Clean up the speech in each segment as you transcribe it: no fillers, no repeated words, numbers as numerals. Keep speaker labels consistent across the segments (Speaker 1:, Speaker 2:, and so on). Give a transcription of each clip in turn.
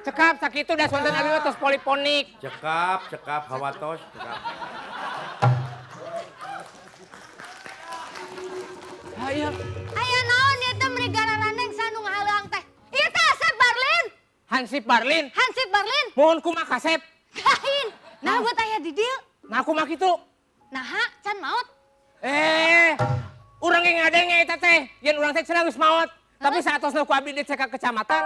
Speaker 1: Cekap sakitu da sonten abi mah tos poliponik.
Speaker 2: Cekap, cekap hawatos, cekap.
Speaker 1: Ayo.
Speaker 3: Aya naon ieu teh meni gararandeng sanu ngahaleuang teh. Ieu teh Asep Barlin.
Speaker 1: Hansip Barlin.
Speaker 3: Hansip Barlin.
Speaker 1: Mohon kumaha kasep.
Speaker 3: Lain. Nah buat aya di dieu.
Speaker 1: Nah kumaha kitu?
Speaker 3: Naha can maot.
Speaker 1: Urang ge ngadenge eta teh. Yen urang teh cenah geus maot. Tapi saatosna ku abdi dicek ka kecamatan.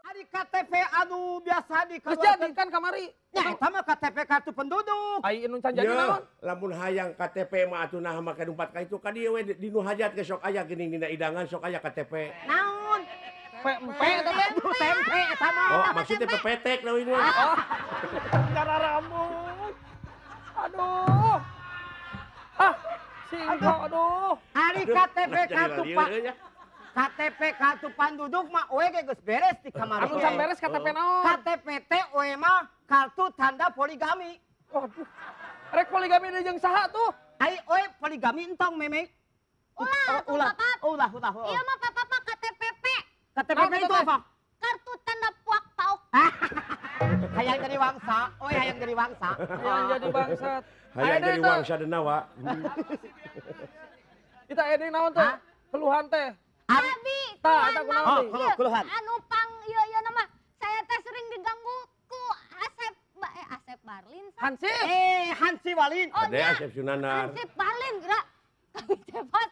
Speaker 4: Ari KTP anu biasa di
Speaker 5: Geus jadi kan kamari.
Speaker 4: Nya eta mah KTP kartu penduduk.
Speaker 5: Ai nu can jadi naon?
Speaker 2: Lamun hayang KTP mah atuh nah make dumpat ka itu ka dieu we di nu hajat ge sok aya geuning dina idangan sok aya KTP.
Speaker 4: Naon?
Speaker 5: Pempe eta teh.
Speaker 4: Tempe eta mah.
Speaker 2: Oh, maksudnya pepetek na ini.
Speaker 5: Oh. Cara rambut. Aduh. Ah, singko aduh.
Speaker 4: Ari KTP kartu pak. KTP kartu penduduk mah oe ge geus beres di kamar.
Speaker 5: Anu can beres KTP naon?
Speaker 4: KTP teh oe mah kartu tanda poligami.
Speaker 5: Waduh. Rek poligami deui jeung saha tuh?
Speaker 4: Ai oe poligami entong meme.
Speaker 3: Ulah,
Speaker 4: ulah, ulah, ulah.
Speaker 3: Ieu mah papa mah KTPP.
Speaker 4: KTPP itu apa?
Speaker 3: Kartu tanda puak pauk.
Speaker 4: Hayang jadi wangsa, oe hayang jadi wangsa.
Speaker 5: Hayang jadi bangsat.
Speaker 2: Hayang jadi wangsa denawa.
Speaker 5: Kita aya deui naon tuh? Keluhan teh.
Speaker 3: Abi,
Speaker 5: tah, eta kunaon?
Speaker 4: Oh, keluhan.
Speaker 3: Anu pang ieu ieu nama saya teh sering diganggu ku Asep Asep Barlin.
Speaker 5: Hansip.
Speaker 4: Hansip Barlin.
Speaker 3: Oh,
Speaker 2: Ade Asep Sunanar.
Speaker 3: Hansip Barlin geura. Kami cepat.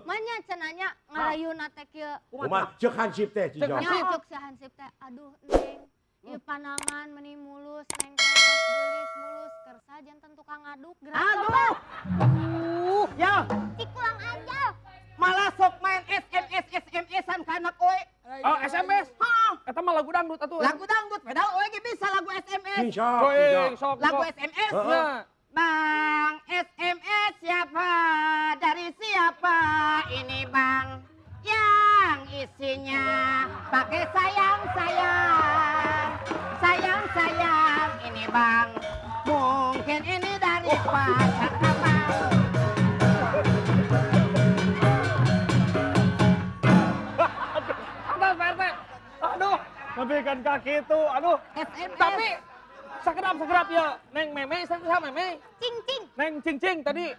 Speaker 3: Manya cenanya ngarayuna teh kieu.
Speaker 2: Kumaha ceuk Hansip teh
Speaker 3: Cek Hansip si Hansip teh aduh neng ieu panangan meni mulus neng teh geulis mulus kersa janten tukang ngaduk geura.
Speaker 4: Aduh. Ya.
Speaker 3: Cikulang aja.
Speaker 4: Malah sok main SMS SMS-an ka anak oe.
Speaker 5: Oh, SMS.
Speaker 4: Heeh.
Speaker 5: Eta mah lagu dangdut atuh.
Speaker 4: Lagu dangdut padahal oe ge bisa lagu SMS.
Speaker 5: Sok.
Speaker 4: Lagu SMS. Bang, SMS siapa? Dari siapa? Ini bang yang isinya pakai sayang sayang. Sayang sayang ini bang. Mungkin ini dari pacar abang.
Speaker 5: Aduh, Pak RT. Aduh, lebihkan kaki itu. Aduh.
Speaker 4: SMS.
Speaker 5: Tapi sakedap ya, Neng Meme, saya sama Meme.
Speaker 3: Cing cing.
Speaker 5: Neng cing cing tadi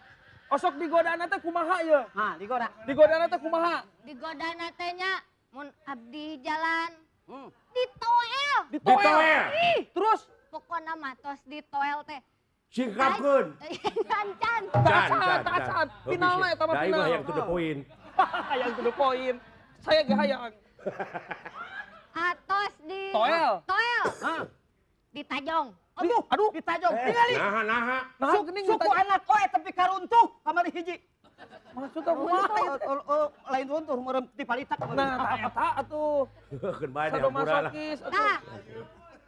Speaker 5: osok digodana teh kumaha ya?
Speaker 4: Hah, digoda.
Speaker 5: Digodana teh kumaha?
Speaker 3: Digodana teh nya mun abdi jalan. Ditoel.
Speaker 5: Ditoel. Terus
Speaker 3: pokona mah tos ditoel teh.
Speaker 2: Singkapkeun.
Speaker 3: Can-can.
Speaker 5: Tacan. Finalna eta mah final.
Speaker 2: Yang to the point.
Speaker 5: Yang to the point. Saya ge hayang.
Speaker 3: Atos di
Speaker 5: toel.
Speaker 3: Toel. Ditajong.
Speaker 5: Aduh, aduh,
Speaker 4: ditajong. Tingali.
Speaker 2: Naha.
Speaker 5: Nah, geuning
Speaker 4: suku anak oe tapi karuntuh kamari hiji.
Speaker 5: Maksudna kumaha?
Speaker 4: Lain runtuh meureum dipalitak.
Speaker 5: Nah, eta atuh.
Speaker 2: Keun bae dihampura lah.
Speaker 3: Tah.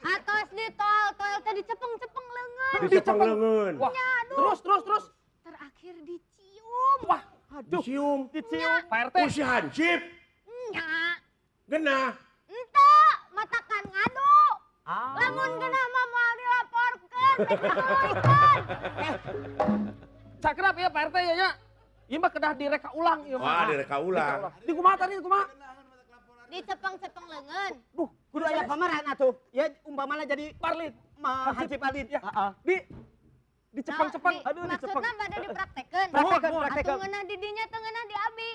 Speaker 3: Atos di toel, toel teh dicepeng-cepeng leungeun.
Speaker 2: Dicepeng leungeun.
Speaker 5: Wah. Terus, terus.
Speaker 3: Terakhir dicium.
Speaker 5: Wah, aduh.
Speaker 2: Dicium.
Speaker 5: Dicium. Pak RT.
Speaker 2: Ku si Hansip.
Speaker 3: Nya.
Speaker 2: Genah.
Speaker 3: Henteu, matakan ngadu. Lamun genah mah moal dilaporkeun, dilaporkeun.
Speaker 5: Cakrap ya Pak RT ya nya. Ieu mah kedah direka ulang ieu mah.
Speaker 2: Wah, direka ulang.
Speaker 5: Di kumaha tadi kumaha?
Speaker 3: Dicepeng-cepeng leungeun.
Speaker 4: Duh, kudu aya pameran atuh. Ya umpamana jadi
Speaker 5: Barlin,
Speaker 4: Hansip Barlin.
Speaker 5: Ya.
Speaker 4: Heeh.
Speaker 5: Di dicepeng-cepeng.
Speaker 4: Aduh, dicepeng.
Speaker 3: Maksudna bade dipraktekeun.
Speaker 4: Praktekeun,
Speaker 3: Atuh ngeunah di dinya teu ngeunah di abi.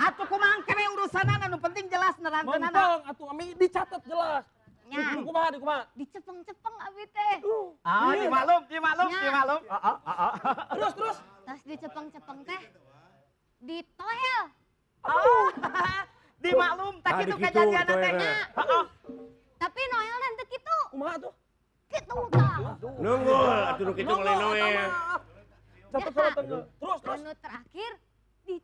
Speaker 4: Atuh kumaha engke urusanana nu penting jelas nerangkeunana.
Speaker 5: Menteng atuh ami dicatat jelas.
Speaker 3: Nya.
Speaker 5: Di kumaha, di kumaha?
Speaker 3: Dicepeng-cepeng abi teh.
Speaker 4: Ah, dimaklum, dimaklum, dimaklum. Heeh, heeh.
Speaker 5: Terus, terus.
Speaker 3: Terus dicepeng-cepeng teh ditoel.
Speaker 4: Oh, dimaklum, tak kitu kejadian teh.
Speaker 3: Heeh. Tapi noel nanti kitu.
Speaker 5: Kumaha tuh?
Speaker 3: Kitu tah.
Speaker 2: Nunggul atuh nu kitu lain noel.
Speaker 5: Catet catet. Terus, terus.
Speaker 3: Anu terakhir di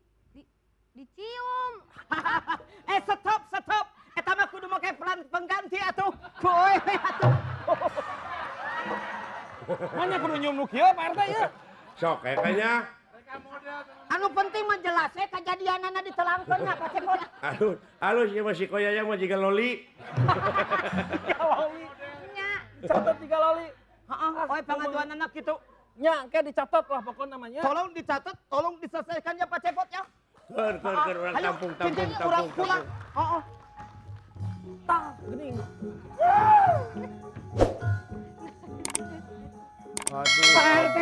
Speaker 3: dicium.
Speaker 4: Stop, stop. Eta mah kudu make peran pengganti atuh. Koe atuh.
Speaker 5: Manya kudu nyium nu kieu Pak RT ieu.
Speaker 2: Sok kayaknya.
Speaker 4: Anu penting mah jelas we kajadianana ditelangkeun nya Pak Cepot.
Speaker 2: Alus, alus ieu mah si Koyayang mah jiga loli.
Speaker 5: Jiga loli.
Speaker 3: Nya.
Speaker 5: Catet jiga loli.
Speaker 4: Heeh, oe pangaduanana kitu.
Speaker 5: Nya, engke dicatat lah pokoknya namanya.
Speaker 4: Tolong dicatat, tolong diselesaikan ya Pak Cepot ya.
Speaker 2: Keun urang tampung tampung tampung.
Speaker 4: Pulang. Heeh.
Speaker 5: Tah, geuning.
Speaker 2: Aduh.
Speaker 4: Pak RT.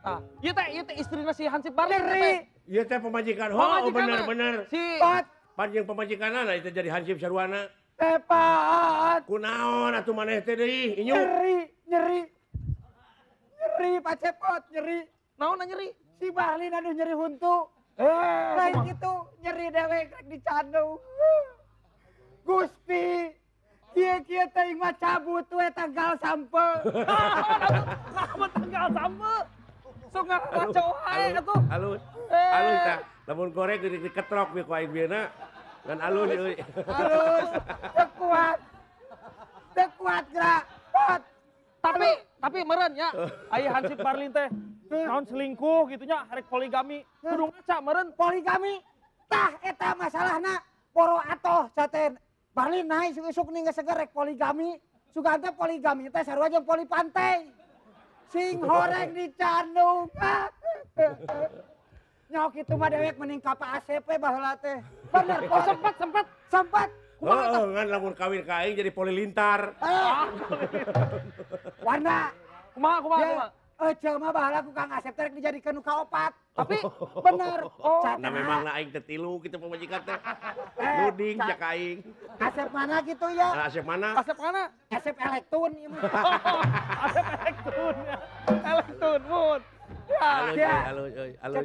Speaker 5: Tah, ieu teh istrina si Hansip Barlin.
Speaker 4: Nyeri.
Speaker 2: Ieu teh pamajikan. Oh, bener-bener.
Speaker 5: Si
Speaker 4: Pot.
Speaker 2: Panjang pamajikanana itu jadi Hansip sarwana.
Speaker 4: Tepat.
Speaker 2: Kunaon atuh maneh teh deui, inyu.
Speaker 4: Nyeri, nyeri. Nyeri Pak Cepot, nyeri.
Speaker 5: Naon nyeri?
Speaker 4: Si Barlin aduh nyeri huntu. Lain gitu, nyeri dewek rek dicandung. Gusti, kieu-kieu teh mah cabut we tanggal sampe.
Speaker 5: Naon tanggal sampe? Sok ngaraco wae atuh.
Speaker 2: Alus. Alus tah. Lamun goreng geuning diketrok we ku aing bieuna. Ngan alus euy.
Speaker 4: Alus, teu kuat. Teu kuat gerak. Pot.
Speaker 5: Tapi meureun nya aya Hansip Barlin teh naon selingkuh gitu nya rek poligami. Kudu ngaca meureun
Speaker 4: poligami. Tah eta masalahna poro atoh caten. Barlin naik isuk-isuk nih geus seger rek poligami. Sugan teh poligami teh sarua jeung poli pantai. Sing horeng dicandung. Nyok itu mah dewek mending ka Pak ACP baheula teh. Bener,
Speaker 5: oh, sempat.
Speaker 2: Heeh, ngan lamun kawin ka aing jadi polilintar.
Speaker 4: Warna.
Speaker 5: Kumaha?
Speaker 4: Jelema baheula ku Kang Asep teh rek dijadikeun nu kaopat. Tapi bener.
Speaker 2: Oh. Nah memang lah aing teh tilu kitu pamajikan teh. Nuding cak aing.
Speaker 4: Asep mana gitu ya?
Speaker 2: Asep mana?
Speaker 5: Asep mana?
Speaker 4: Asep Elektun ieu mah.
Speaker 5: Asep Elektun. Elektun mun.
Speaker 2: Ya. Alus euy, alus.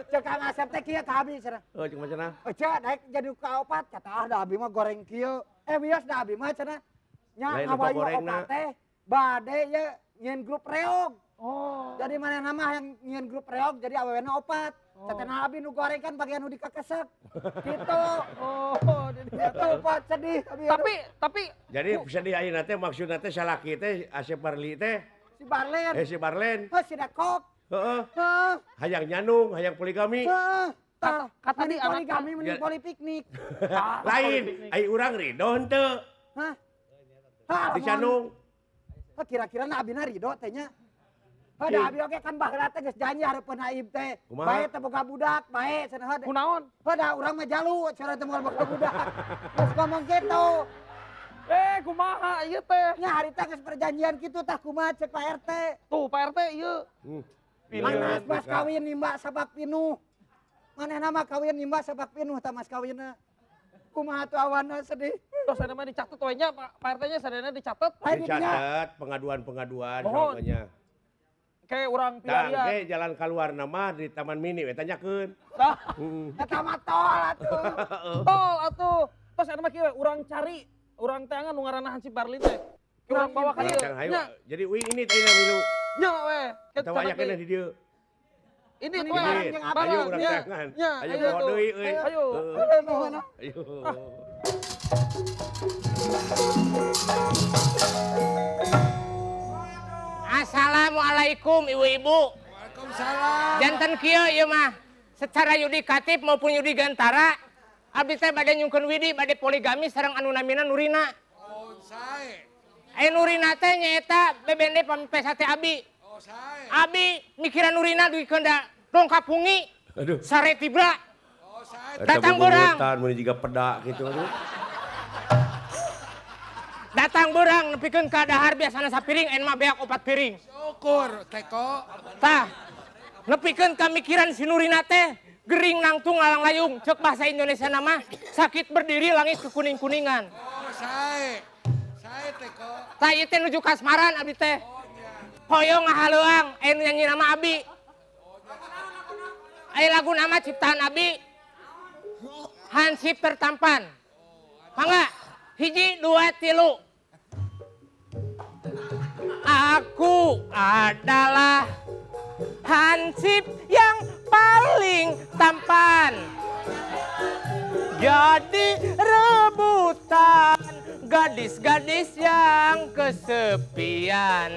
Speaker 4: Cek Kang Asep teh kieu ka abi cenah.
Speaker 2: Oh, cek cenah.
Speaker 4: Cek daek jadi kaopat kata ah da abi mah goreng kieu. Wios da abi mah cenah. Nya ngawayu opat teh bade ye nyieun grup reog.
Speaker 5: Oh.
Speaker 4: Jadi manehna mah yang nyieun grup reog jadi awewena opat. Oh. Catena abi nu goreng kan bagian nu dikekesek. Gitu.
Speaker 5: Oh, jadi
Speaker 4: gitu Pak sedih abi.
Speaker 5: Tapi
Speaker 2: jadi sedih ayeuna teh maksudna teh salaki teh Asep Barli teh
Speaker 4: si Barlen.
Speaker 2: Si Barlen.
Speaker 4: Heuh si Dekok.
Speaker 2: Heeh. Hayang nyandung, hayang poligami.
Speaker 4: Heeh.
Speaker 5: Kata di
Speaker 4: poligami mending poli piknik.
Speaker 2: Lain, ai urang ridho henteu.
Speaker 4: Hah?
Speaker 2: Dicandung.
Speaker 4: Kira-kira na abina ridho teh nya. Heuh da abi oge kan baheula teh geus janji hareupeun aib teh. Bae teh boga budak, bae cenah.
Speaker 5: Kunaon?
Speaker 4: Heuh da urang mah jalu cenah teh moal boga budak. Geus ngomong kitu.
Speaker 5: Kumaha ieu teh?
Speaker 4: Nya harita geus perjanjian kitu tah kumaha cek Pak RT.
Speaker 5: Tuh Pak RT ieu.
Speaker 4: Manas mas kawin nimba sabak pinuh. Manehna mah kawin nimba sabak pinuh tah mas kawinna. Kumaha tuh awana sedih.
Speaker 5: Terus ada mah dicatet we nya Pak RT-nya sadayana dicatet.
Speaker 2: Dicatet pengaduan-pengaduan soalnya.
Speaker 5: Kayak urang pilarian.
Speaker 2: Tah, ke jalan keluar nama di Taman Mini we tanyakeun.
Speaker 5: Tah.
Speaker 4: Eta mah tol atuh.
Speaker 5: Tol atuh. Terus ada mah kieu urang cari urang teangan nu ngaranna Hansip Barlin teh. Urang bawa ka dieu.
Speaker 2: Jadi uing ini teh milu.
Speaker 5: Nya we.
Speaker 2: Atawa aya keneh di dieu.
Speaker 5: Ini we.
Speaker 2: Ayo urang teangan. Ayo bawa deui euy.
Speaker 5: Ayo.
Speaker 2: Ayo.
Speaker 1: Assalamualaikum ibu-ibu.
Speaker 6: Waalaikumsalam.
Speaker 1: Janten kieu ieu mah. Secara yudikatif maupun yudigantara abdi teh bade nyungkeun widi bade poligami sareng anu namina Nurina.
Speaker 6: Oh, sae.
Speaker 1: Aya Nurina teh nyaeta bebende pamipesa teh abi.
Speaker 6: Oh, sae.
Speaker 1: Abi mikiran Nurina duikeun da dongkap hungi.
Speaker 2: Aduh.
Speaker 1: Sare tibra.
Speaker 6: Oh, sae.
Speaker 1: Datang beurang.
Speaker 2: Mun jiga peda kitu aduh.
Speaker 1: Datang beurang nepikeun ka dahar biasana sapiring en mah beak opat piring.
Speaker 6: Syukur teko.
Speaker 1: Tah. Nepikeun ka mikiran si Nurina teh gering nangtung ngalang layung cek bahasa Indonesia nama sakit berdiri langit kekuning-kuningan.
Speaker 6: Oh, sae. Sae teko.
Speaker 1: Tah ieu teh nuju kasmaran abdi teh.
Speaker 6: Oh, nya.
Speaker 1: Hoyong ngahaleuang aya nu nyanyi nama abi. Aya lagu nama ciptaan abi. Hansip tertampan. Mangga 1, 2, 3. Aku adalah Hansip yang paling tampan. Jadi rebutan gadis-gadis yang kesepian.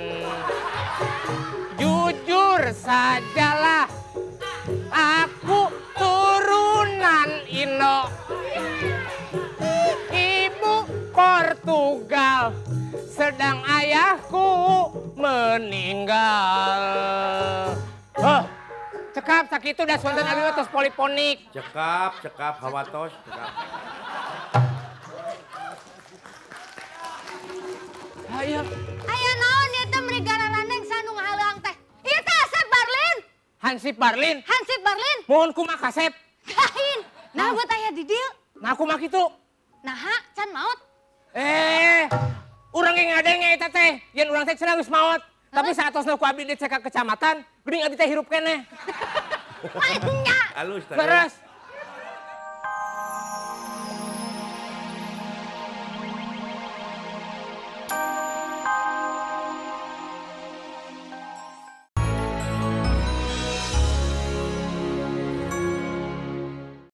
Speaker 1: Jujur sajalah, aku turunan Indo. Ibu Portugal, sedang ayahku meninggal. Hah, Cekap sakitu da sonten abi mah tos poliponik.
Speaker 2: Cekap, cekap hawatos, cekap.
Speaker 1: Aya.
Speaker 3: Aya naon ieu teh meni gararandeng sanu ngahaleuang teh. Ieu teh Asep Barlin.
Speaker 1: Hansip Barlin.
Speaker 3: Hansip Barlin.
Speaker 1: Mohon kumaha kasep.
Speaker 3: Lain. Nah buat aya di dieu.
Speaker 1: Nah kumaha kitu?
Speaker 3: Naha can maot.
Speaker 1: Urang ge ngadenge eta teh, yen urang teh cenah geus maot. Tapi saatosna ku abdi dicek ka kecamatan, geuning abdi teh hirup keneh.
Speaker 3: Manya.
Speaker 2: Alus teh.
Speaker 1: Beres.